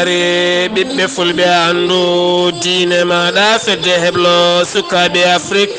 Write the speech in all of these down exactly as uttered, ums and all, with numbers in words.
Ɓiɓɓe fulɓe, anndu diine maaɗa. Fedde heblo sukaaɓe Afrik,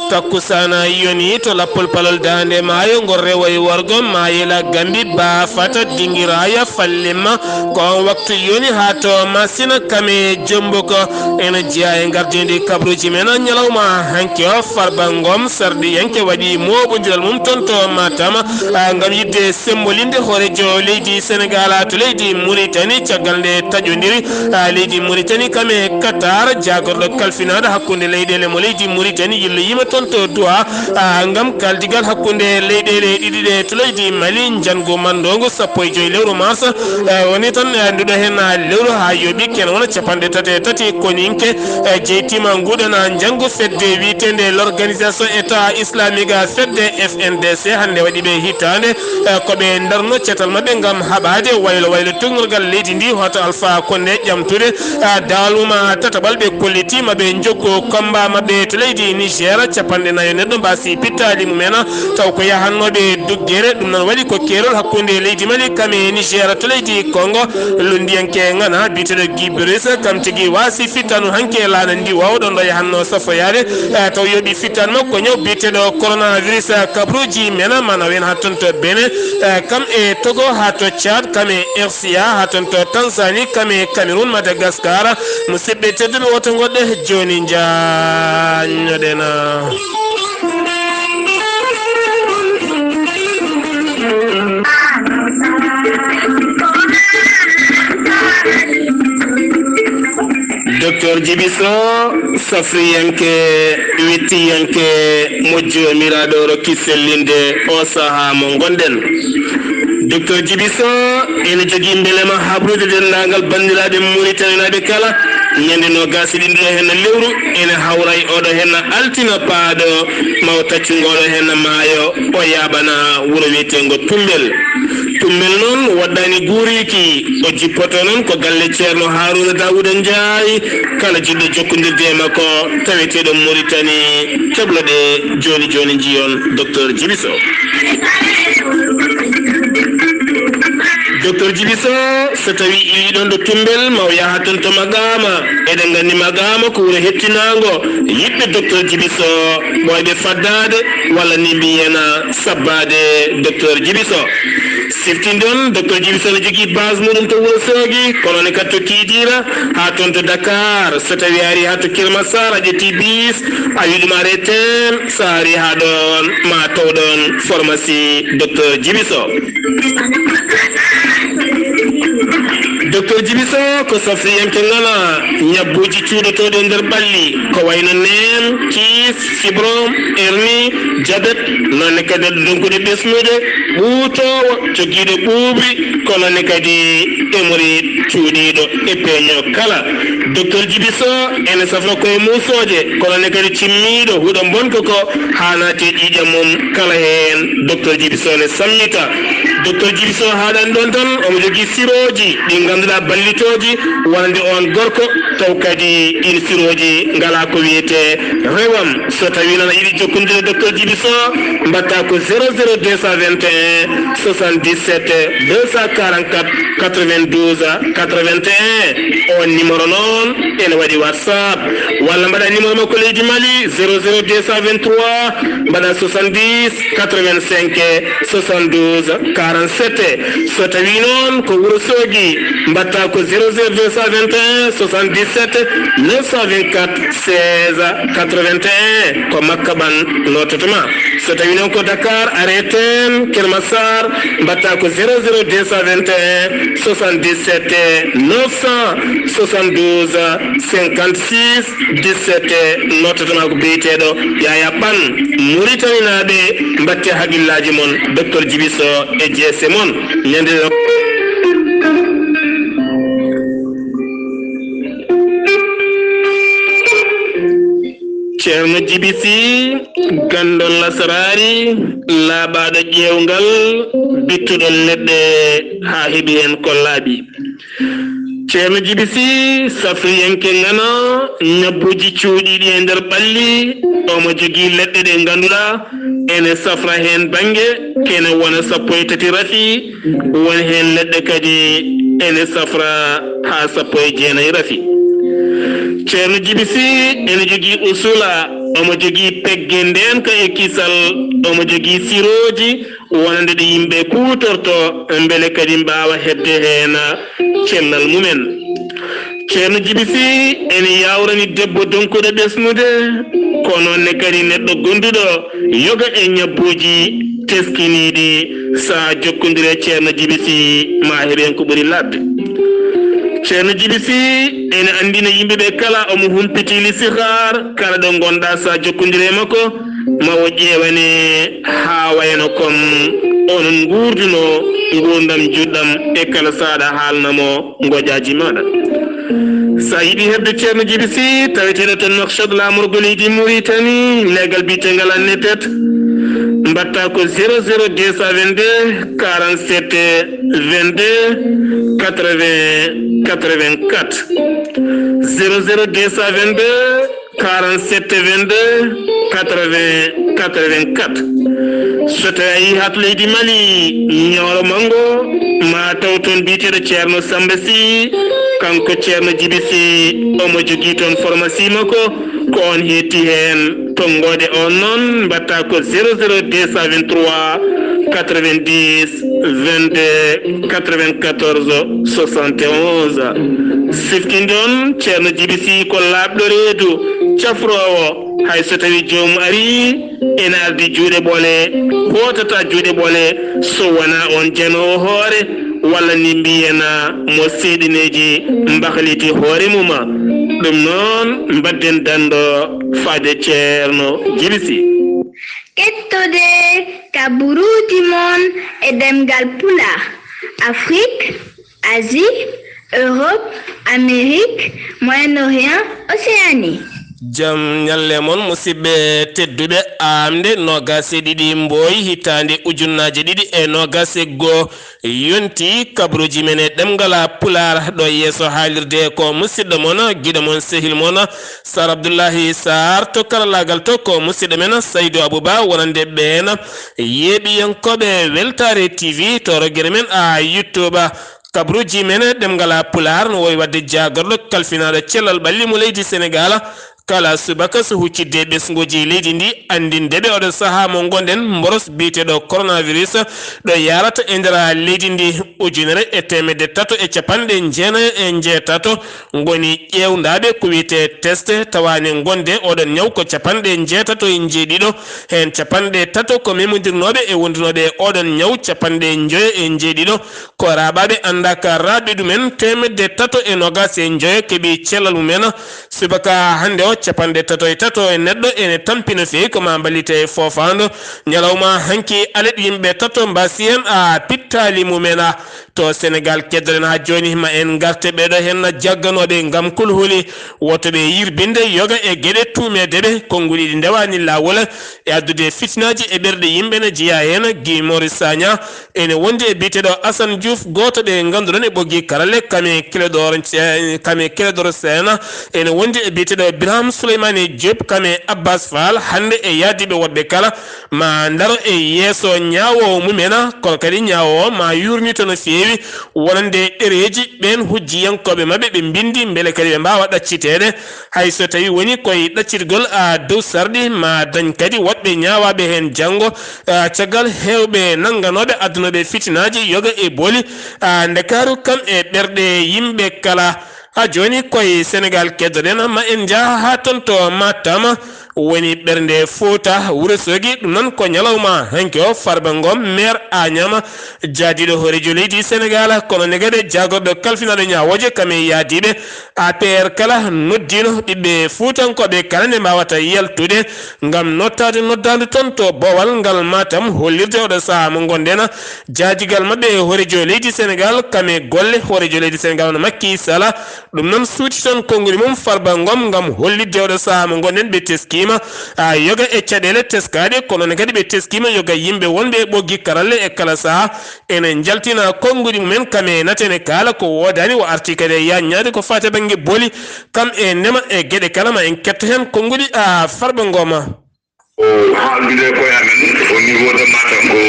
takkusana yoni to lappol palol daande maayo, ngol rewoy worgo maayela gambi ba fata dingiraya fallimma. Ko on waktu yoni haa to masina kame jombo ko ena jeya e ngardindi kabruji men ñalawma hanki o. Farba Ngom sarɗiyanke waɗi moɓondiral mum toon to Matam, ah, ngam yiɗde sembolinde hooreejo leydi Senegal to leydi Mauritanie, caggal nde taƴodiri, ah, leydi Mauritanie kam e Qatar, jaagorɗo kalfinaaɗo hakkunde leyɗeele mo leydi Mauritanie yilloyiima toon to Doha, ah, ngam kaaldigal hakkunde leyɗeele ɗiɗi ɗe to leydi Mali. Njanngu manndoongu sappo e joy lewru mars, ah, woni tan, ah, nduɗo heen, ah, lewru haa yooɓi kene wona capanɗe tati e tati koninke, ah, jeytiima nguɗana njanngu fedde wiyeteende l'Organisation État Islamique, ah, fedde F N D C. Hannde waɗi ɓe hitaande, eh, ko ɓe ndarno cetal maɓɓe ngam haɓaade waylo waylo tuugnorgal leydi ndi, hoto Alpha Condé ƴamtude, eh, daaluma tataɓal. Ɓe kolliti maɓe njokku combat maɓɓe to leydi Niger, capanɗe nayo neɗɗo mbasi pittaali mumen, taw ko yahannooɓe duggere. Ɗum noon waɗi ko keerol hakkunde leydi Mali kam e Niger to leydi Congo. Lunndiyanke ŋana biyeteeɗo Guy Brice kam tigi waasi fittanu hanki e laana ndi wawa ɗon ɗo yahanno safoyaade, eh, taw yooɓi fittanu makko ñaw biyeteeɗo coronavirus, eh, kabruuji mena mana wen haa toon to Benin, eh, kam e Togo haa to Tchad, kam e R C A haa toon to Tanzanie, kam e Cameroun, Madagascar. Musidɓe tedduɓe, woto ngoɗɗe jooni njaññoɗen. Docteur Djiby Sow, safriyanke, wettiyanke mo Joomiraaɗo rokki sellinde o sahaa mo ngonɗen. Docteur Djiby Sow ene jogii mbelema habrude denndaangal banndiraaɓe Muritaninaaɓe kala, ñande noogaas e ɗiɗi ɗo henna lewru, ene hawra e oɗo henna altina paaɗo, ma o taccu ngoɗo henna maayo, o yaaɓana wuro wiyeteengo Tumbel. Tumbel noon waɗɗaani guuriiki, o jippoto noon ko galle Ceerno Haaruuna Daawuda Njaay, kala jiɗɗo jokkondirde e makko, taweteeɗo Muritani, kebloɗe jooni jooni njiyon Docteur Djiby Sow. Docteur Djiby Sow, so tawi iwi ɗon ɗo Tumbel, ma o yaha toon to Maqaama. Eɗen nganndi Maqaama ko wuro hettinaango. Yiɗɓe Docteur Djiby Sow, ɓooyɓe faddaade, walla ni mbiyena sabbaade Docteur Djiby Sow. Siftinɗon, Docteur Djiby Sow ne jogii base muɗum to Wuro Soogi, kono ne kadi to Kiidiira, haa toon to Dakar. So tawi a ari haa to Kër Massar, a ƴetti bis, a wi ɗum arrêté, so a ari haa ɗoon, ma taw ɗoon pharmacie Docteur Djiby Sow. Docteur Djiby Sow ko safriyanke ŋana ñabbuuji cuuɗotooɗi e nder ɓalli, ko wayno neem, kiis, fibrome, hernie, diabète, noon ne kadi neɗɗo donkude ɓesnude, ɓuutoowo, jogiiɗo ɓuuɓri, kono ne kadi hémorroïde cuuɗiiɗo e peeño kala. Docteur Djiby Sow ene safra ko e muusooje, kono ne kadi cimmiiɗo huɗo bonko ko haa naati e ƴiiƴam mum kala heen. Docteur Djiby Sow ne sammita. Docteur Djiby Sow haaɗaani ɗoon tan, omo jogii sirooji ɗi ngannduɗaa ballitooji wonande oon gorko, taw kadi ɗiin sirooji ngalaa ko wiyetee rewam. So tawii noon a yiɗi jokkondirde Docteur Djiby Sow, mbaɗtaa ko zéro zéro deux cent vingt et un soixante-dix-sept deux cent quarante-quatre quatre-vingt-douze quatre-vingt-un. On numéro noon ene waɗi WhatsApp, walla mbaɗa numéro makko leydi Mali, zéro zéro deux cent vingt-trois, mbaɗa soixante-dix quatre-vingt-cinq soixante-douze quarante-sept. So tawi noon ko Wuro Soogi, mbaɗta ko zéro zéro deux cent vingt et un soixante-dix-sept neuf cent vingt-quatre seize quatre-vingt-un, ko makka ɓan nootata ma. So tawi noon ko Dakar, arrêté Kër Massar, mbaɗta ko zéro zéro deux cent vingt et un soixante-dix-sept neuf cent soixante-douze cinquante-six dix-sept. Nootata ma ko biyeteeɗo Yaya Ɓan. Muritaninaaɓe, mbaɗte haqqillaaji mon, Docteur Djiby Sow e jeese mon. Ñande ɗo. Ceerno Djiby Sy, ganndon lasaraari, laaɓaaɗo ƴeewngal, bittuɗon neɗɗe haa heɓi heen ko laaɓi. Ceerno Jibi Sih, safriyanke ŋana, ñabbuuji cuuɗiiɗi e nder ɓalli, omo jogii leɗɗe ɗe ngannduɗaa ene safra heen bannge, kene wona sappo e tati rafi, won heen leɗɗe kadi ene safra haa sappo e jeenayi rafi. Ceerno Jibi Sih ene jogii usula, omo jogii pegge ndeenka e kisal, omo jogii sirooji, wonande ɗe yimɓe kuutorto, mbele kadi mbaawa heɓde heen cellal mumen. Ceerno Jibi Sih ene yaawrani debbo donkuɗo ɓesnude, ko noon ne kadi neɗɗo gonduɗo yoga e ñabbuuji teskiniiɗi. Sa jokkondire Ceerno Jibi Sih, ma heɓ heen ko ɓuri laaɓde. Ceerno Jibi Sih ene anndina yimɓe ɓe kala omo humpiti lisihaar, kala ɗo ngonɗaa sa jokkondire e makko, ma o ƴeewane haa wayno comme onon nguurduno nguurndam njuɗɗam e kala saɗa haalna mo ngoƴaaji maɗa. Sa yiɗi heɓde Ceerno Jibi Sih, taweteeɗo to Nouakchott, laamorgo leydi Mauritanie, leegal biyeteegal Annetet, mbaɗta ko zéro zéro deux cent vingt-deux quarante-sept vingt-deux quatre-vingts quatre-vingt-quatre. Zéro zéro deux cent vingt-deux quarante-sept vingt-deux quatre-vingts quatre-vingt-quatre. So tawi a yii haa to leydi Mali, Nioro Mango, ma taw toon biyeteeɗo Ceerno Samba Sih, kanko Ceerno Jibi Sih, omo jogii toon pharmacie makko, ko on hetti heen. Tonngoode on noon mbaɗta ko zéro zéro deux cent vingt-trois quatre-vingt-dix vingt-deux quatre-vingt-quatorze soixante et onze. Siftinde on, Ceerno Jibi Sih ko laaɓɗo reedu, cafroowo, hay so tawi joomum arii, ene ardi juuɗe ɓole, hootata juuɗe ɓole, so wonaa on janoowo hoore, walla ni mbiyen mo seeɗineeji mbahliti hoore mum. Ɗum noon, mbadden danndo faade Ceerno Jibi Sih. Kettode kaburuuji mon e ɗemngal Pulaar, Afrik, Asie, Europe, Amérique, Moyen-Orient, Océanie. Jam ñalle mon, musidɓe tedduɓe. Aamnde noogaas e ɗiɗi Mbooy, hitaande ujunnaaje ɗiɗi e noogaas e goo, yonti kabaruuji men e ɗemngal Pulaar. Ɗo yeeso haalirde ko musidɗo mon, giɗo mon, sehil mon, Sar Abdullahi Sar. To karallaagal to ko musidɗo men Saydu Abuba, wonande ɓeen yeeɓiyankooɓe Weltaare T V, to rogere men a YouTube. Kabaruuji men ɗemngal Pulaar no wowi waɗde jaagorɗo kalfinaaɗo cellal ɓalli mo leydi Senegaal. Kala subaka so huccitde ɓesnguuji leydi ndi, anndinde ɓe oɗo sahaa mo ngonɗen, mboros biyeteeɗo coronavirus, ɗo yaarata e nder leydi ndi. Ujunere e teemedde tato e capanɗe jeenayi e njeetato ngoni ƴeewndaaɓe ko wiyetee test, tawa ne ngonde oɗon ñaw ko capanɗe njeetato e njeeɗiɗo, heen capanɗe tato ko memondirnooɓe e wondunooɓe e oɗon ñaw, capanɗe njoyo e njeeɗiɗo ko raaɓaaɓe anndaaka raaɓi ɗumen, teemedde tato e noogaas e njoyo keɓi cellal mumen. Subaka hannde o, capanɗe tato e tato e neɗɗo ene tampi no feewi ko ma mballite e foofaandu. Ñalawma hanki alet yimɓe tato mbaasi heen a pittaali mumen. To Senegaal keddoɗen haa jooni, ma en ngarte ɓeeɗo heen jagganooɓe ngam kulhuli, woto ɓe yirbinde yoga e geɗe tuumeede ɓe, konnguɗi ɗi ndewaani laawol, e addude fitinaaji e ɓerɗe yimɓe, ne jeyaa heen Guy Marius Sagna, ene wondi e biyeteeɗo Assane Diouf, gooto ɓe ngannduɗon e ɓoggi karalle, kame Clédor, kame Clédor Sène, ene wondi e biyeteeɗo Birame Souleymane Diop, kame Abbas Fall, hannde e yaadiiɓe woɗɓe kala, ma ndaro e yeeso ñaawoowo mumen, kono kadi ñaawoowo ma yuurnito no feewi wonande ɗereeji ɓeen hujjiyankooɓe maɓɓe ɓe mbinndi, mbele kadi ɓe mbaawa ɗacciteede. Hay so tawi woni koye ɗaccitgol a dow sarɗi, ma dañ kadi woɗɓe ñaawaaɓe heen janngo, a, caggal heewɓe nannganooɓe, addanooɓe fitinaaji, yoga e booli, a, Ndakaaru kam e ɓerɗe yimɓe kala. Haa jooni koye Senegaal keddoɗen, ma en njaha haa toon to Matam, woni ɓernde Fuuta, Wuro Soogi. Ɗum noon ko ñalawma hanki o, Farba Ngom, maire Agnam, jaadiiɗo hooreejo leydi Senegaal, kono ne kadi jaagorɗo kalfinaaɗo ñaawooje kam e yaadiiɓe A P R kala, noddiino ɓiɓɓe fuutankooɓe kala nde mbaawata yaltude ngam nottaade noddaandu toon to Boowal ngal Matam, hollirde oɗo sahaa mo ngonɗen, jaadigal maɓɓe e hooreejo leydi Senegaal kam e golle hooreejo leydi Senegaal, hono Macky Sall. Ɗum noon suuti toon konnguli mum Farba Ngom ngam hollitde oɗo sahaa mo ngonɗen ɓe teskiima, a, yoga e caɗeele teskaaɗe, kono noon kadi ɓe teskiima yoga yimɓe wonɓe e ɓoggi karalle e kala sahaa ene njaltina konnguli mumen kam e naten e kaala ko woodaani, o arti kadi e yaajnaade ko faati e bannge booli kam e ndema e geɗe kala. Ma en ketto heen konnguli, a, Farba Ngom. Ko haaldude e koye amen au niveau de Matam, ko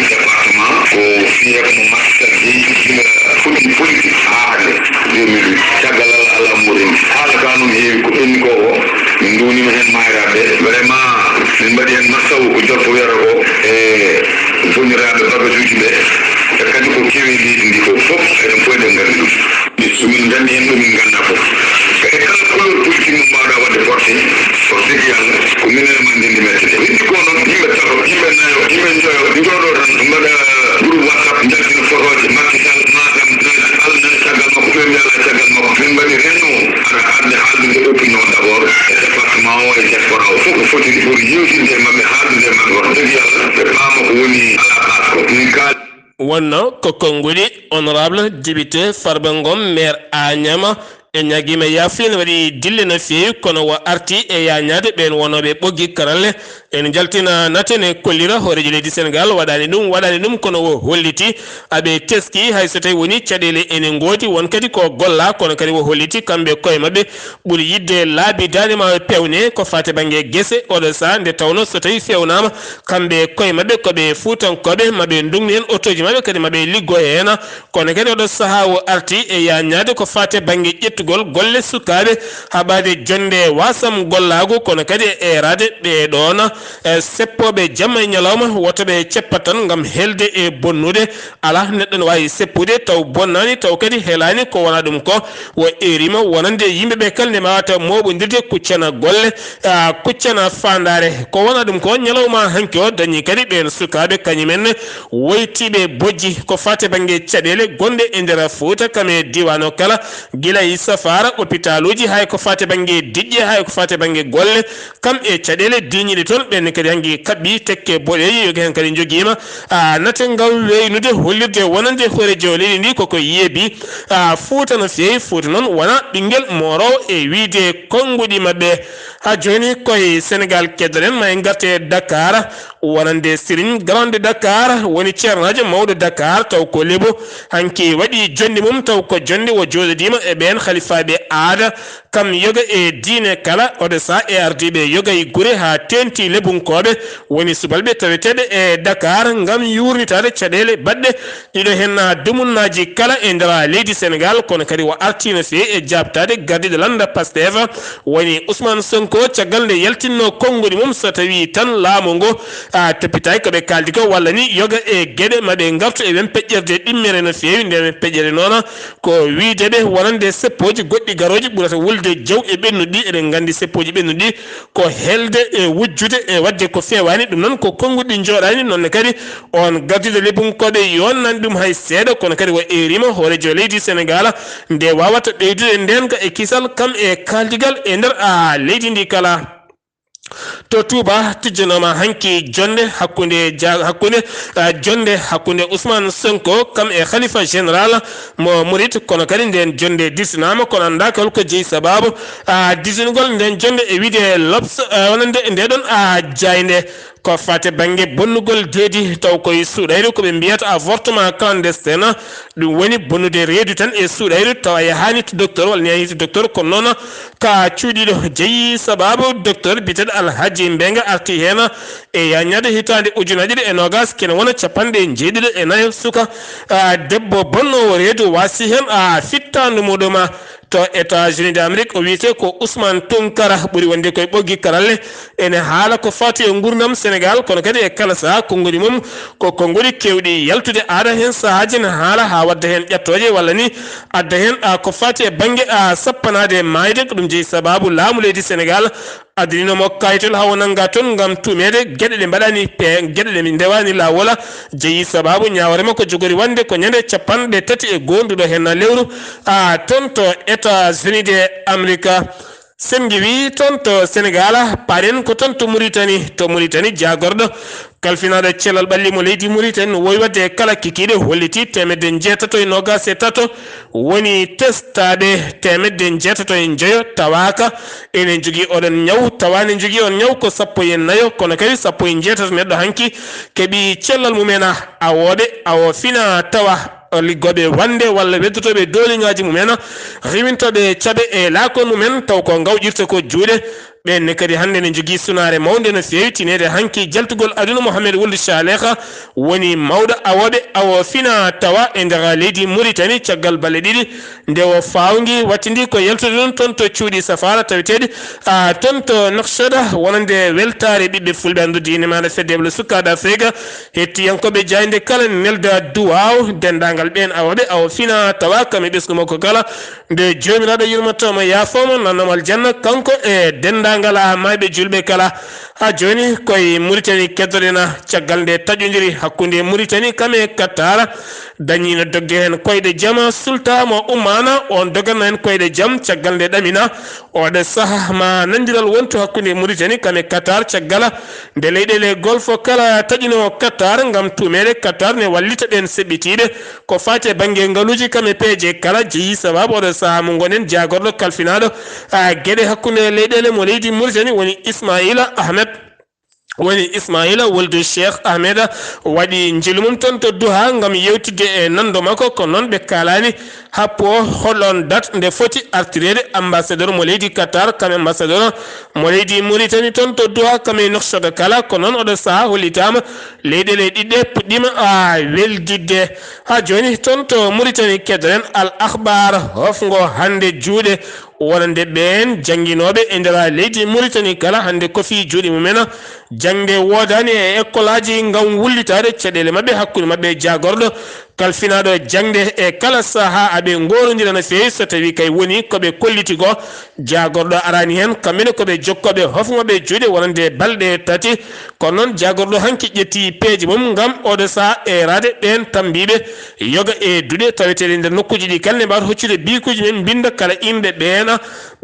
département, ko fiyee ko mo Macky Sall jeyi gila fuɗɗi politique haa hannde deux mille huit. Caggal Allah alaa mo renndi. Haala ka noon heewi ko ɓenni ko, o min nduwnima heen maayraaɓe. Vraiment, min mbaɗi heen masawu ko joppo wiyata ko e bonniraaɓe bagasuuji ɓe. E kadi ko kewi leydi ndi ko fof, eɗen fof eɗen nganndi ɗum. Min nganndi heen ɗo min nganndaa fof. E kala couleur politique mo mbaawɗaa waɗde porté, wax dëgg Yàlla, ko minen e maa ndenndi mettete. Heddi ko noon, yimɓe tato, yimɓe nayo, yimɓe njoyo, njooɗoo tan, mbaɗa groupe WhatsApp, njaltina fotooje Macky Sall, Matam, nan Sall, nan caggal makko, ɗoymi alaa caggal makko. Min mbaɗi réunion, aɗa arde haaldude opinion d'abord, e département o, e diaspora o, fof ko fotiri pour yewtinde e maɓɓe, haaldude e maɓɓe, wax dëgg Yàlla, ɓe paama ko woni alaa baas ko. Min kaal- Wonno ko konnguli honorable député Farba Ngom, maire Agnam, en ñaagiima yaafuya, ne waɗi dille no feewi, kono o arti e yaajnaade ɓeen wonooɓe ɓoggi karalle. En njaltina naten e kollira hooreejo leydi Senegaal waɗaani ɗum, waɗaani ɗum, kono o holliti aɓe teski, hay so tawii woni caɗeele ene ngoodi, won kadi ko gollaa, kono kadi o holliti kamɓe koye maɓɓe ɓuri yiɗde laabi daande ma ɓe peewne ko faati bannge gese oɗo sahaa, nde tawnoo so tawii feewnaama, kamɓe koye maɓɓe ko ɓe Fuutankooɓe, ma ɓe ndugnu heen otooji maɓɓe, kadi ma ɓe liggo heen. Kono kadi oɗo sahaa o arti e yaajnaade ko faati bannge ƴettugol golle sukaaɓe, haɓaade jonnde wasam gollaagu, kono kadi e eeraade ɓee ɗoon, e seppooɓe jamma e ñalawma, woto ɓe ceppat tan ngam helde e bonnude. Alaa neɗɗo no waawi seppude taw bonnaani, taw kadi helaani. Ko wonaa ɗum ko, o eeriima wonande yimɓe ɓe kala nde mbaawata mooɓondirde kuccana golle, a, kuccana faandaare. Ko wonaa ɗum ko, ñalawma hanki o dañi kadi ɓeen sukaaɓe kañumen woytiiɓe bojji ko faati bannge caɗeele gonɗe e nder Fuuta kam e diiwaan o kala, gila e safaara, opitaaluuji, hay ko faati bannge diƴƴe, hay ko faati bannge golle, kam e caɗeele diiñiiɗe toon, ɓeen kadi hanki kaɓɓi tekke boɗeeje, yoga heen kadi njogiima, a, nate ngam weynude, hollirde wonande hooreejo leydi ndi koko yeebi, a, Fuuta no feewi. Fuuta noon wona ɓinngel mooroowo e wiyde konnguɗi maɓɓe. Haa jooni koye Senegaal keddoɗen, ma en ngarte Dakar, wonande Serigne Grand de Dakar, woni ceernaajo mawɗo Dakar, taw ko lebu, hanki waɗi jonde mum, taw ko jonde o jooɗodiima e ɓeen halifaaɓe aada, kam yoga e diine kala, oɗo sahaa e ardiiɓe yoga e gure haa teeŋti lebunkooɓe, woni subalɓe taweteeɓe e Dakar ngam yuurnitaade caɗeele baɗɗe ɗiɗo heen, a, dumunnaaji kala e nder leydi Senegaal, kono kadi o artii no feewi e jaabtaade gardiiɗo lannda Pastef, woni Ousmane Sonko, caggal nde yaltinnoo konnguɗi mum, so tawii tan laamu ngu, a, toppitaaki ko ɓe kaaldi ko, walla ni yoga e geɗe ma ɓe ngartu e wen peƴƴerde ɗimmere no feewi. Nde wen peƴƴere noon, ko wiyde ɓe wonande seppooji goɗɗi garooji ɓurata wulde jaw e ɓennuɗi. Eɗen nganndi seppooji ɓennuɗi ko helde e wujjude e waɗde ko feewaani. Ɗum noon ko konnguɗi njooɗaani. Noon ne kadi on gardiiɗo lebunkooɓe yonnani ɗum hay seeɗa, kono kadi o eeriima hooreejo leydi Senegaal nde waawata ɓeydude ndeenka e kisal kam e kaaldigal e nder, a, leydi ndi kala. To Touba tijjanaama hanki jonnde hakkunde ja-, hakkunde, a, jonnde hakkunde Ousmane Sonko kam e Khalifa Général mo Murit, kono kadi ndeen jonnde dirsinaama, kono anndaaka holko jeyi sabaabu, a, dirsinugol ndeen jonnde e wiyde L'Obs, a, wonande nde ɗoon, a, jaaynde. Ko faati bannge bonnugol deedi, taw koye suuɗayru, ko ɓe mbiyata avortement clandestin. Ɗum woni bonnude reedu tan e suuɗayru, tawa yahaani to docteur, walla ni yahi to docteur, kono noon ka cuuɗiiɗo jeyi sabaabu. Docteur biyeteeɗo Alhaji Mbengue arti heen e yaajnaade hitaande ujunaaji ɗiɗi e noogaas, kene wona capanɗe njeeɗiɗo e nayo suka, a, debbo bonnoowo reedu waasi heen, a, fittaandu muɗum. To États-Unis d'Amérique, o wiyetee ko Ousmane Tounkara, ɓuri wonde koye ɓoggi karalle. Ene haala ko faati e nguurndam Senegaal, kono kadi e kala sahaa konnguli mum ko konnguli keewɗi yaltude. Aada heen sahaaji ne haala haa wadda heen ƴattooje, walla ni adda heen, a, ko faati e bannge, a, sappanaade e maayde. Ko ɗum jeyi sabaabu laamu leydi Senegaal addaniino mo kayitol haa o nannga toon ngam tuumeede geɗe ɗe mbaɗaani pe-, geɗe ɗe ndewaani laawol. Jeyi sabaabu ñaawoore makko jogori wonde ko ñande capanɗe tati e goo nduɗo heen lewru, a, toon to États-Unis de Amérique. Sen ngiwii toon to Senegaal, paaɗen ko toon to Muritani. To Muritani, jaagorɗo Kalfinaaɗo cellal ɓalli mo leydi Mauritanie no wowi waɗde e kala kikiiɗe, holliti teemedde njeetato e noogaas e tato woni testaaɓe, teemedde njeetato e njoyo tawaaka ene njogii oɗon ñaw, tawa ne njogii on ñaw ko sappo e nayo, kono kadi sappo e njeetato neɗɗo hanki keɓi cellal mum en. Awooɓe awo fina tawa liggooɓe wande walla weddotooɓe dooliŋaaji mum en, riwintooɓe caɓe e laakon mum en, taw ko ngawƴirta ko juuɗe. Ɓeen ne kadi hannde ne njogii sunaare mawnde no feewi, tineede hanki jaltugol aduna. Mohamed Wuld Shalekha woni mawɗo awooɓe awo fina tawa e nder leydi Mauritanie caggal balɗe ɗiɗi nde o faawngi wattindi ko yaltude ɗum toon to cuuɗi safaara taweteeɗi, a, toon to Nouakchott, wonande weltaare ɓiɓɓe fulɓe anndude ine maana fedde walla sukaaɓe Afrika. Hettiyankooɓe jaaynde kala nelda duwaaw denndaangal ɓeen awooɓe awo fina tawa kam e ɓesngu makko kala, nde Joomiraaɗo yurmoto mo, yaafoo mo, nanna mo aljanna, kanko e denndaangal a maayɓe juulɓe kala. Haa jooni koye Mauritanie keddoɗen, caggal nde taƴondiri hakkunde Mauritanie kam e Qatar, dañiino dogde heen koyɗe jam, sulta mo ummaana, oon doganno heen koyɗe jam, caggal nde ɗamina oɗo saha ma nanndiral wontu hakkunde Mauritanie kam e Qatar, caggal nde leyɗeele Golfo kala taƴino Qatar ngam tuumeede Qatar ne wallita ɓeen seɓɓitiiɓe ko faati e bannge ngaluuji kam e peeje kala. Jeyi sababu oɗo saha mo ngonen jaagorɗo kalfinaaɗo, a, geɗe hakkunde leyɗeele mo leydi Mauritanie woni Ismaila Ahmed, woni Ismaila Wuld Cheikh Ahmed, waɗi njilu mum toon to Doha ngam yewtidde e nanndo makko, ko noon ɓe kalaani happo holon dat nde foti artireede. Ambassadeur mo leydi Qatar kam ambassadeur mo leydi Mauritanie toon to Doha kam e Nouakchott kala, ko noon oɗo saha hollitaama leyɗeele ɗiɗɗe puɗɗiima a weldidde. Haa jooni toon to Mauritanie keddoɗen Al Akhbar hofngo hannde juuɗe wonande ɓeen jannginooɓe e nder leydi Mauritanie kala, hannde ko fii juuɗe mum en. Jaŋde woodaani e ekkolaaji ngam wullitaade caɗeele maɓɓe hakkunde maɓɓe e jaagorɗo kalfinaaɗo jaŋde e kala sahaa aɓe ngoorondira no feewi so tawii kay woni ko ɓe kolliti ko. Jaagorɗo araani heen, kamɓe ne ko ɓe jokkooɓe hofngo ɓe juuɗe wonande balɗe tati. Kono noon jaagorɗo hanki ƴetti peeje mum ngam oɗo sahaa eeraade ɓeen tammbiiɓe yoga e duɗe taweteeɗe nder nokkuuji ɗi kala ne mbaawata hoccude biikuuji men mbinnda kala inɗe ɓeen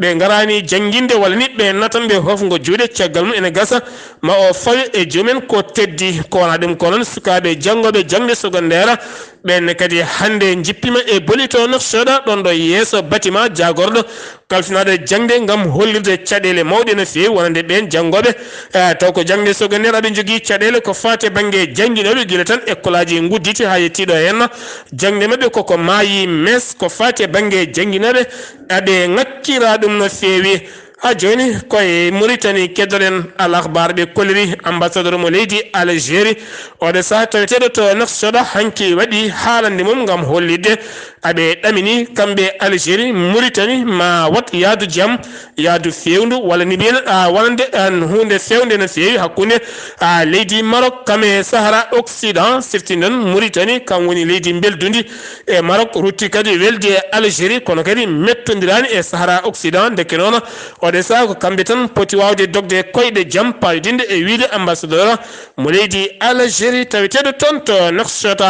ɓe ngaraani jannginde walla ni ɓe natanɓe hofngo juuɗe. Caggal mum ene gasa ma o fawe e jomumen ko teddi ko wona ɗum. Ko noon sukaaɓe janngooɓe jaŋde secondaire ɓeen ne kadi hannde njippiima e Bolito Nouakchott ɗoon ɗo yeeso bâtiment jaagorɗo kalfinaaɗo jaŋde ngam hollirde caɗeele mawɗe no feewi wonande ɓeen janngooɓe. Eh, taw ko jaŋde secondaire aɓe njogii caɗeele ko faati e bannge jannginooɓe gila tan ekkolaaji ngudditi haa yettii ɗo heen. Jaŋde maɓɓe koko maayi mes ko faati e bannge jannginooɓe aɓe ŋakkiraa ɗum no feewi. Haa jooni koye Mauritanie keddoɗen Al Akhbar ɓe kolliri ambassadeur mo leydi Algérie. Oɗo sahaa taweteeɗo to Nouakchott hanki waɗi haalande mum ngam hollitde aɓe ɗamini kamɓe Algérie, Mauritanie ma waɗ yaadu jam, yaadu feewndu walla ni mbiyen, a, wonande, an, huunde feewnde no feewi hakkunde, a, leydi Maroc kam e Sahara Occident, siftinɗon Mauritanie kam woni leydi mbeldundi e Maroc, rutti kadi welde e Algérie kono kadi mettondiraani e Sahara Occident. Ndeke noon oɗo sahaa ko kamɓe tan poti waawde dogde e koyɗe jam payodinde e wiyde ambassadeur mo leydi Algérie taweteeɗo toon to Nouakchott.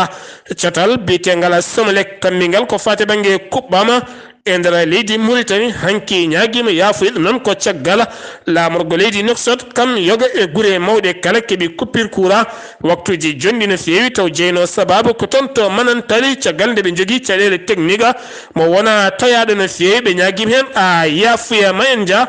Catal biyeteegal Somelec kammbingal ko faati bannge kuɓɓam e nder leydi Mauritanie hanki ñaagiima yaafuya. Ɗum noon ko caggal laamorgo leydi Nouakchott kam yoga e gure mawɗe kala keɓi coupure courant waktuuji jonɗi no feewi taw jeynoo sababu ko toon to Manantali caggal nde ɓe njogii caɗeele technique mo wona toyaaɗo no feewi. Ɓe ñaagiima heen a yaafuya ma en njaa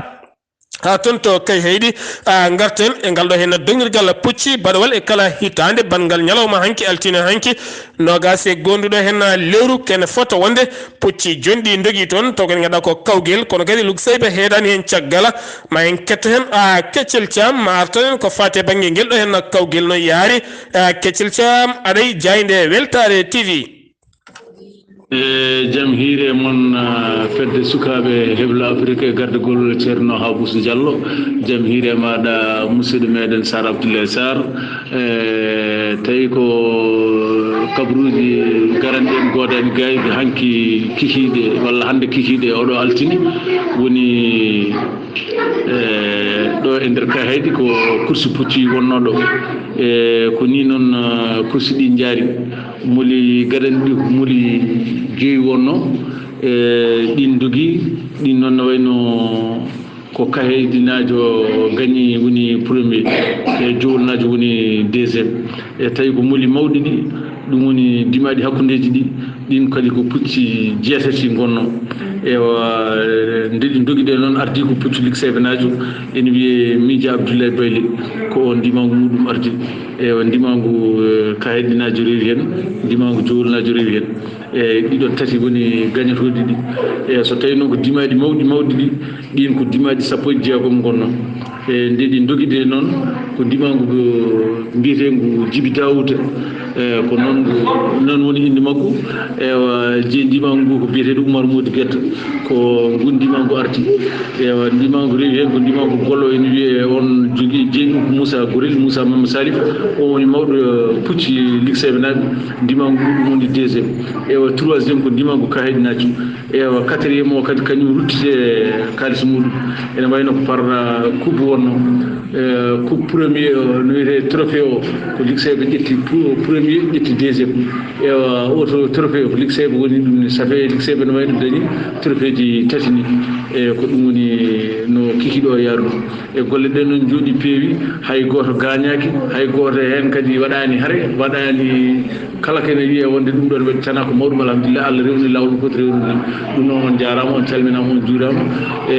haa toon to Kayhayɗi, a, ngarten e ngal ɗo heen doŋirgal pucci baɗowal e kala hitaande banngal ñalawma hanki altine hanki noogaas e goonduɗo heen lewru kene fota wonde pucci jonɗi ndogii toon to kadi ngaɗa ko Kawgel kono kadi Luksayba heedaani heen caggal. Ma en ketto heen a Keccel Caam ma artan en ko faati e bannge ngel ɗo heen Kawgel no yaari. A, Keccel Caam aɗay jaaynde Weltaare T V. E jam hiiri e mon, ah, fedde sukaaɓe heblo Afrique e gardagol Ceerno Haabus Jallo. Jam hiiri e maaɗa musidɗo meɗen Sar Abdoulaye Sarr. E tawi ko kabaruuji garanɗi en goodaani gayɓe hanki kikiiɗe walla hannde kikiiɗe oɗo altine woni e ɗo e nder Kayhayɗi ko kursi pucci wonnoo ɗo. E ko nii noon, ah, kursi ɗi njaari. Moli gaɗani ɗi ko moli joyi wonno. E ɗin dogi ɗin noon no wayno Ko Kaheedinaajo gañi woni premier, e Jowolnaajo woni deuxième. E tawi ko moli mawɗi ɗi, ɗum woni dimaaɗi hakkundeeji ɗi, ɗin kadi ko pucci jeetati ngonno. Ewa, nde ɗi ndogiɗe noon, ardi ko puccu Likseebenaajo, ene wiyee Miija Abdoulaye Bayle, ko o ndimaangu muɗum ardi. Ewa, ndimaangu, eh, Kaheedinaajo rewi heen, ndimaangu Jowolnaajo rewi heen. E ɗiɗo tati woni gañotooɗi ɗi. E so tawi noon ko dimaaɗi mawɗi mawɗi ɗi, ɗin ko dimaaɗi sappo e jeegom ngonno. E nde ɗi ndogiɗe noon, ko ndimaangu mbiyeteengu Jibi Daawuda. E ko noon ngu, noon woni innde makko. Ewa, je ndimaangu ngu ko biyeteeɗo Umar Moodi Getta. Ko ngun ndimaangu arti. Ewa, ndimaangu rewi heen ko ndimaangu Golo, ene wiyee on jogii jeyɗum ko Moussa Gorel, Moussa Mama Salif. O woni mawɗo, eh, pucci Likseebenaaɓe. Ndimaangu ɗum woni deuxième. Ewa, troisième ko ndimaangu Kaheedinaajo. Ewa, quatrième o kadi kañum ruttite kaalis muɗum. Ene wayno ko par, eh, coupe wonno. Eh, coupe premier o, no wiyetee trophée o, ko Likseeɓe ƴetti pro-, premier, ƴetti deuxième. Ewa, o to trophée o, ko Likseeɓe woni ɗum ni. Ça fait Likseeɓe no wayno dañi trophée ji tati ni. E ko ɗum woni no kikiiɗe o yaari ɗum. E golle ɗe noon njooɗi peewi, hay gooto gaañaaki, hay gooto heen kadi waɗaani hare, waɗaani kala ko ene wiyee wonde ɗum ɗoon waɗi tanaa ko mawɗum, alhamdulillah, Allah rewni laawol ko foti rewnude. Ɗum noon, on njaaraama, on calminaama, on njuuraama. E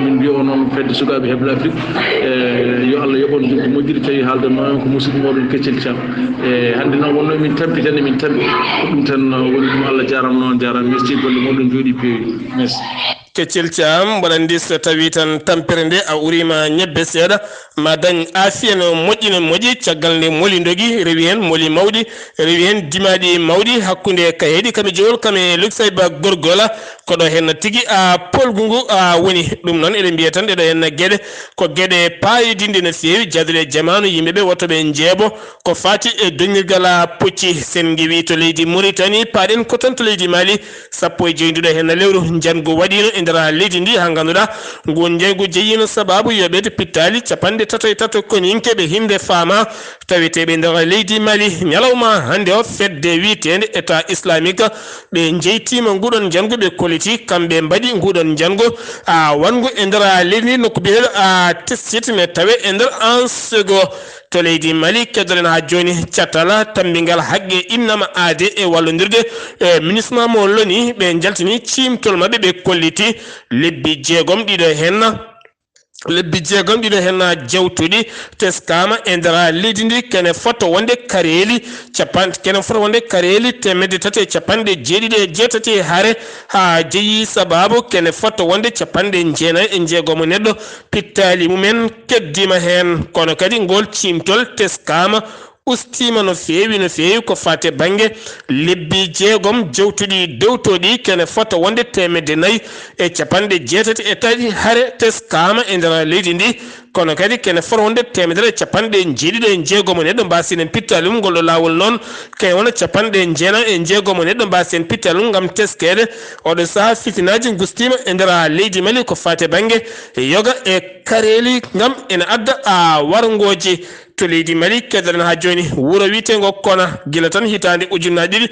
min mbiya on noon fedde sukaaɓe Heblo Afrique, e yo Allah yoɓ on junngo moƴƴiri, tawi haaldanno on ko musidɗo mooɗon Keccel Thiam. E hannde noon wonno min tampi tan, min tampi. Ko ɗum tan woni ɗum. Allah jaaraama noon, jaaraama. Merci, golle mooɗon njooɗi peewi. Merci. Keccel Thiam, mboɗo anndi so tawii tan tampere nde a uriima ñebbe seeɗa, ma dañ aafiya no moƴƴi no moƴƴi. Caggal nde moli ndogi, rewi heen moli mawɗi, rewi heen dimaaɗi mawɗi hakkunde Kaheedi kam e Jowol kam e Luksayba Gorgola. Ko ɗo heen tigi a polgu ngu a woni. Ɗum noon eɗen mbiya tan ɗeɗo heen geɗe ko geɗe paayodinɗe no feewi, jadale jamaanu, yimɓe ɓe woto ɓe njeebo. Ko faati e doñirgal pucci, sen ngiwi to leydi Mauritanie, paaɗen ko toon to leydi Mali, sappo e joy ndiɗo heen lewru, njangu waɗiino e nder leydi ndi, haa ngannduɗaa ngun njangu jeyiino sabaabu yoɓeede pittaali capanɗe tato e tato koninke ɓe hinde faama, taweteeɓe nder leydi Mali. Ñalawma hannde o, fedde wiyeteende État Islamique, ɓe njeytiima nguɗon njangu, ɓe kolliti kamɓe mbaɗi nguɗon njangu, a wanngu e nder leydi ndi, nokku biyeteeɗo a Tessit, ne tawe e nder Ansego. To leydi Mali, keddoɗen haa jooni catal tammbingal haqqe innama aade e wallondirde e MINUSMA mo loni, ɓe njaltini ciimtol maɓɓe, ɓe kolliti lebbi jeegom ɗiɗo heen, lebbi jeegom ɗiɗo heen jawtuɗi teskaama e nder leydi ndi, kene fota wonde kareeli capan-, kene fota wonde kareeli teemedde tati e capanɗe jeeɗiɗi e jeetati e hare, haa jeyi sabaabu kene fota wonde capanɗe jeenayi e jeegom neɗɗo pittaali mumen keddiima heen. Kono kadi ngol ciimtol teskaama, ustiima no feewi, no feewi ko faati e bannge lebbi jeegom jawtuɗi dowtoɗi, kene fota wonde teemedde nayi e capanɗe jeetati e tati hare teskaama e nder leydi ndi, kono kadi kene fota wonde teemedere e capanɗe jeeɗiɗi e jeegom neɗɗo mbaasi heen pittaali mum. Ngol ɗo laawol noon, kene wona capanɗe jeenayi e jeegom neɗɗo mbaasi heen pittaali mum ngam teskeede. Oɗo sahaa fitinaaji ngustiima e nder leydi Mali ko faati e bannge yoga e kareeli ngam ene adda a warngooji. To leydi Mali, keddoɗen haa jooni wuro wiyeteengo Kona, gila tan hitaande ujunnaji ɗiɗi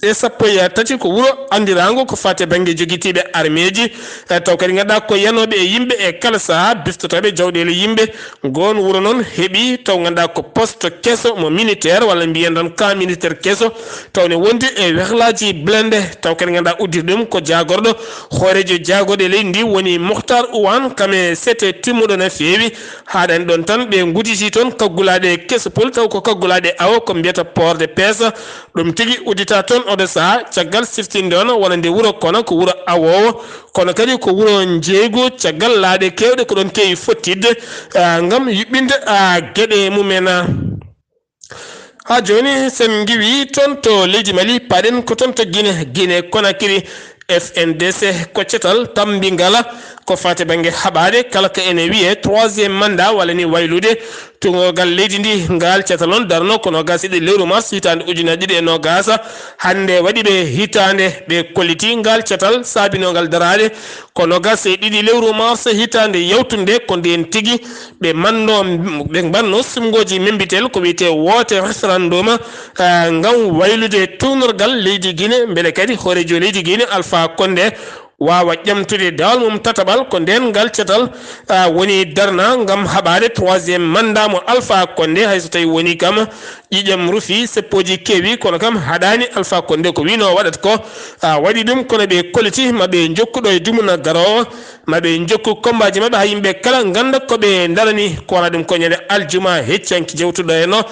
e sappo e tati, ko wuro anndiraango ko faati e bannge jogitiiɓe armeeji, e taw kadi ngannduɗaa ko yanooɓe e yimɓe e kala sahaa, biftotooɓe jawɗeele yimɓe. Ngoon wuro noon heɓi taw ngannduɗaa ko poste keso mo militaire, walla mbiyen tan camp militaire keso, taw ne wondi e wehlaaji blende, taw kadi ngannduɗaa udditi ɗum ko jaagorɗo hooreejo jaagorɗe leydi ndi woni Moctar Ouane, kam e sete timmuɗo no feewi. Haaɗani ɗoon tan, ɓe nguditi toon kaggulaaɗe kesopol, taw ko kaggulaaɗe awo, ko mbiyata port de pêche. Ɗum tigi uddita toon oɗo sahaa, caggal siftinde on wonande wuro Kona ko wuro awoowo, kono kadi ko wuro njeeygu, caggal laaɗe keewɗe ko ɗoon keewi fottidde, ah, ngam yuɓɓinde, ah, geɗe mumen. Haa jooni, sen ngiwi toon to leydi Mali, paaɗen ko toon to Gine, Gine Konakiri, F N D C, ko cetal tammbingal ko faati bannge haɓaade, kala ko ene wiyee troisième mandat, walla ni waylude tuugorgal leydi ndi. Ngaal cetal on darno ko noogaas e ɗiɗi lewru mars hitaande ujunnaji ɗiɗi e noogaas. Hannde waɗi ɓe hitaande, ɓe kolliti ngaal cetal saabinoo ngal daraade ko noogaas e ɗiɗi lewru mars hitaande yawtunde. Ko ndeen tigi ɓe manno, ɓe mbanno suɓngooji membitel ko wiyetee woote référendum, ah, ngam waylude tuugnorgal leydi Gine, mbele kadi hooreejo leydi Gine Alpha Condé waawa ƴamtude dawal mum tataɓal. Ko ndeen ngal catal woni darna ngam haɓaade troisième mandat mo Alpha Condé, hay so tawii woni kam ƴiiƴam rufi, seppooji keewi, kono kam haɗaani Alpha Condé ko wiynoo waɗata ko, waɗi ɗum, kono ɓe kolliti ma ɓe njokku ɗo e dumunna garoowo, ma ɓe njokku kommbaaji maɓɓe haa yimɓe kala ngannda ko ɓe ndarani. Ko wona ɗum ko ñande aljuma hecci hanki jewtuɗo heen o,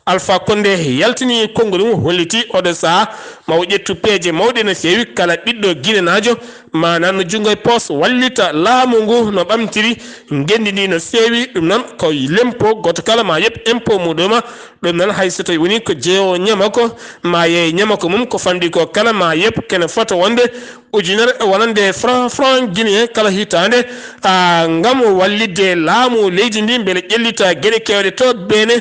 Alpha Condé yaltini konnguɗi mum, holliti oɗo sahaa ma o ƴettu peeje mawɗe no feewi. Kala ɓiɗɗo ginenaajo ma naatnu junngo e poos, wallita laamu ngu no ɓamtiri ngenndi ndi no feewi. Ɗum noon ko lempo gooto kala ma yoɓ impôt muɗum. Ɗum noon hay so tawii woni ko jeewo ñamako ma yeey ñamako mum, ko famɗi ko kala ma yoɓ kene fota wonde ujunere e wonande franc, franc guinéen kala hitaande, ngam wallitde laamu leydi ndi mbele ƴellita geɗe keewɗe to Benin,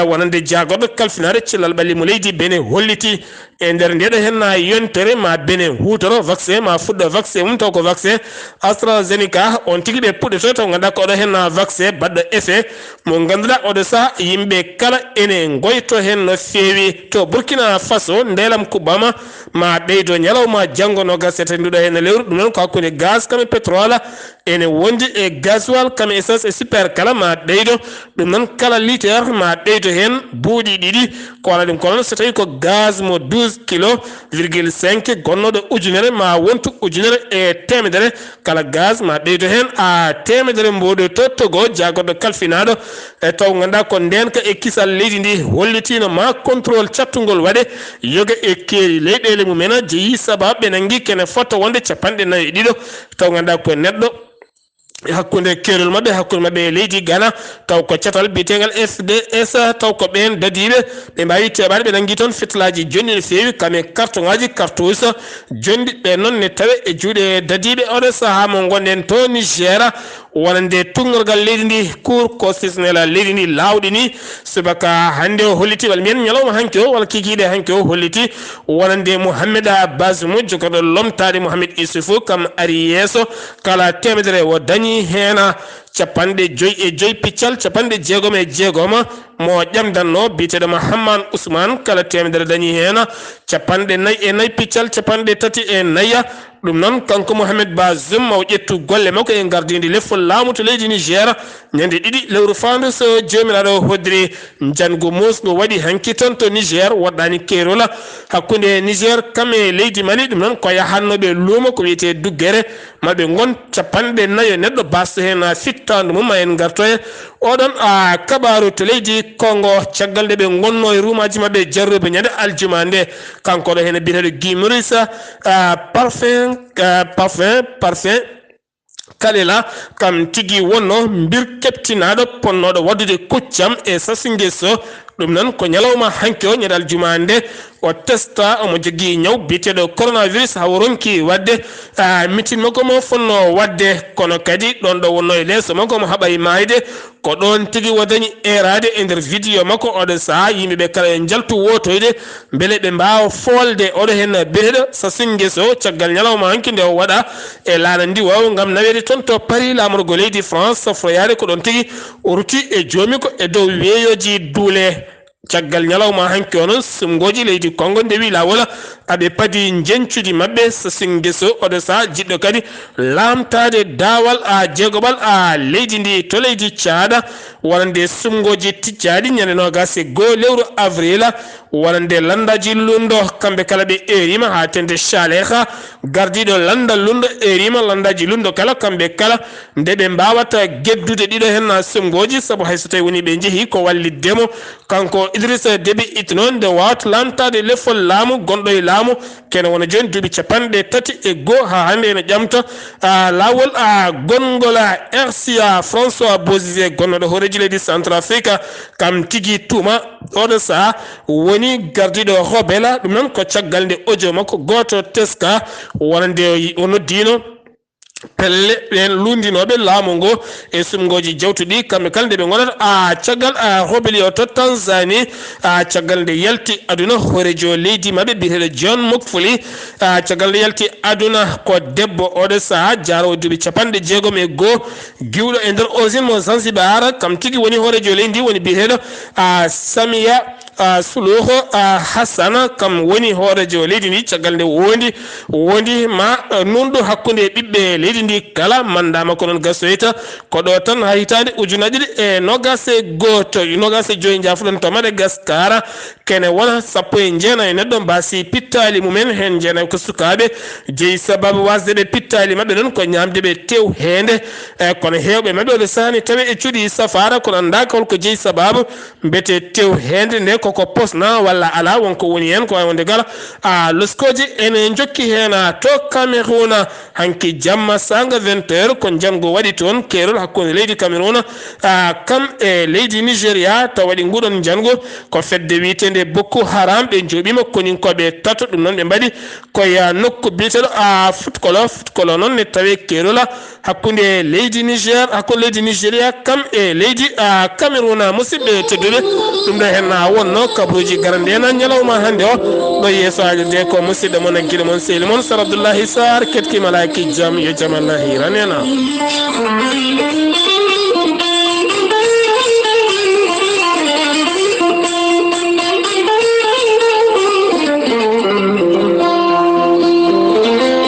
wonande jaagorɗo kalfinaare cellal ɓalli mo leydi Benin holliti. E nder ndeɗo henna yontere ma Benin huutoro vaccin, ma fuɗɗo vaccin mum taw ko vaccin AstraZeneca, on tigi ɓe puɗɗoto taw ngannduɗaa ko oɗo henna vaccin baɗɗo effet mo ngannduɗaa oɗo sahaa yimɓe kala ene ngoyto heen no feewi. To Burkina Faso, ndeelam kubbama ma ɓeydo ñalawma janngo noogas e tati nduɗo heen lewru, ɗum noon ko hakkunde gaz kam e pétrole, ene wondi e gasoil kam e essence e super kala ma ɓeydo. Ɗum noon kala litre ma ɓeydo heen buuɗi ɗiɗi. Ko wona ɗum ko noon so tawii ko gaz mo douze kilo virgule cinq gonnooɗo ujunere ma wontu ujunere e teemedere. Kala gaz ma ɓeydo heen a teemedere mboɗo to Togo, jaagorɗo kalfinaaɗo e taw ngannduɗaa ko ndeenka e kisal leydi ndi hollitiino ma contrôle caɗtungol waɗe yoga e keeri leyɗeele mumen jeyi, sababu ɓe nanngi kene fota wonde capanɗe nayo e ɗiɗo. Taw ngannduɗaa ko neɗɗo e hakkunde keerol maɓɓe, hakkunde maɓɓe e leydi Ghana, taw ko catal biyeteegal F D S, taw ko ɓeen dadiiɓe ɓe mbaawi teeɓaade, ɓe nanngi toon fitilaaji jonɗi no feewi, kam e kartoŋaaji, cartouche jonɗi. Ɓeen noon ne tawe e juuɗe dadiiɓe. Oɗo sahaa mo ngonɗen to Niger, wonande tuugnorgal leydi ndi, Cour constitutionnelle leydi ndi, laawɗi ni, subaka hannde o holliti, walla mbiyen ñalawma hanki o, walla kikiiɗe hanki o holliti, wonande Mohamed Bazoum, jogorɗo lomtaade Mohamed Issoufou, kam ari yeeso, kala teemedere o dañi heen capanɗe joyi e joyi piccal capanɗe jeegom e jeegom mo ƴamdanno, biyeteeɗo Mahamman Ousmane, kala teemedere dañi heen capanɗe nayi e nayi piccal capanɗe tati e nayi. Ɗum noon, kanko Mohamed Bazoum, ma o ƴettu golle makko e ngardiindi lefol laamu to leydi Niger, ñande ɗiɗi lewru faandu so Joomiraaɗo hoddiri. Njanngu muusngu waɗi hanki toon to Niger, woɗɗaani keerol hakkunde Niger kam e leydi Mali. Ɗum noon, ko yahannooɓe luumo ko wiyetee duggere, ma ɓe ngon capanɗe nayo neɗɗo, baasɗo heen fittaandu mum, ma en ngarto e oɗon, a, kabaaru to leydi Congo, caggal nde ɓe ngonnoo e ruumaaji maɓɓe jarruɓe ñande aljuma nde. Kanko ɗo heen biyeteeɗo Guy Maurice, a, Parfin, a, Parfin, Parfin Kalela, kam tigi wonno mbir keɓtinaaɗo ponnooɗo waɗdude kuccam e Sassou Nguesso. Ɗum noon ko ñalawma hanki o, ñande aljuma nde, o testa, omo jogii ñaw biyeteeɗo coronavirus, haa o ronki waɗde, a, mitin makko mo fotnoo waɗde. Kono kadi ɗoon ɗo wonnoo e leeso makko, omo haɓa e maayde, ko ɗoon tigi o dañi eeraade e nder vidéo makko. Oɗo sahaa yimɓe ɓe kala yo njaltu wootoyde mbele ɓe mbaawa foolde oɗo heen biyeteeɗo Sassou Nguesso caggal ñalawma hanki nde o waɗa e laana ndiwoowo ngam naweede toon to Paris, laamorgo leydi France, safroyaade ko ɗoon tigi o rutti e joomi ko e dow weeyooji duule. Caggal ñalawma hanki o noon, sumngooji leydi Congo ndewi laawol, aɓe padi njeñcudi maɓɓe. Sassou Nguesso, oɗo sahaa jiɗɗo kadi laamtaade daawal a jeegoɓal a leydi ndi to leydi Caada, wonande sumngooji tijjaaɗi ñande noogas e goo lewru avril, wonande lanndaaji lunndo, kamɓe kala ɓe eeriima haa teeŋti Saleha, gardiiɗo lannda lunndo eeriima lanndaaji lunndo kala, kamɓe kala nde ɓe mbaawata geddude ɗiɗo heen sumngooji, sabu hay so tawii wonii ɓe njehii ko wallitde mo, kanko Idrissa Déby Itno, nde waawata laamtaade lefol laamu gonɗo e laamu, kene wona jooni duuɓi capanɗe tati e goo haa hannde ene ƴamta, a, laawol, a, gonngol, a, R C A. François Bozizé, gonnooɗo hooreejo leydi Centrafrique, kam tigi tuuma oɗo sahaa woni gardiiɗo Hobela. Ɗum noon ko caggal nde audio makko gooto teska, wonande o noddiino pelle ɓeen luunndinooɓe laamu ngu e sumngooji jawtuɗi, kamɓe kala nde ɓe ngonata, a, caggal, a, Hobeli o to Tanzanie, a, caggal nde yalti aduna hooreejo leydi maɓɓe biyeteeɗo John Magufuli, a, caggal nde yalti aduna ko debbo oɗo sahaa jaaroowo duuɓi capanɗe jeegom e goo, giwɗo e nder usine mo Zanzibar, kam tigi woni hooreejo leydi ndi, woni biyeteeɗo, a, Samia Suluhu Hasana, kam woni hooreejo leydi ndi. Caggal nde wondi wondi ma nunɗo hakkunde ɓiɓɓe leydi ndi kala, mandat makko noon gasoyta ko ɗo tan haa hitaande ujunaaji ɗiɗi e noogaas e gooto, noogaas e joyi, njaafuɗon, to Madagaskar. Kene wona sappo e jeenayi neɗɗo mbaasi pittaali mumen, heen jeenayi ko sukaaɓe. Jeyi sababu wasde ɓe pittaali maɓɓe noon ko ñaamde ɓe tew heende. E kono heewɓe maɓɓe oɗo sahani tawi e cuuɗi safaara, kono anndaaka holko jeyi sababu. Mbete tew heende nde koko posna walla alaa, wonko woni heen ko wayi wonde gala. A loskooji ene njokki heen to Cameroun. Hanki jamma saanga vingt heures ko njanngo waɗi toon keerol hakkunde leydi Cameroun, a, kam e leydi Nigeria. Taw waɗi nguɗon njanngo ko fedde wiyeteende Boko Haram, ɓe njooɓiima koninkooɓe tato. Ɗum noon ɓe mbaɗi ko e nokku biyeteeɗo, a, Futkolo. Futkolo noon ne tawee keerol hakkunde leydi Niger, hakkunde leydi Nigeria kam e leydi, a, Cameroun. Musidɓe tedduɓe, ɗum ɗo heen na wonno kabaruuji garande en ñalawma hannde o. Ɗo yeeso haalirde ko musidɗo mon, hakkille mon, sehil mon, Sar Abdullahi Sar. Ketki malaaki jam, yo jam Allah hiran en.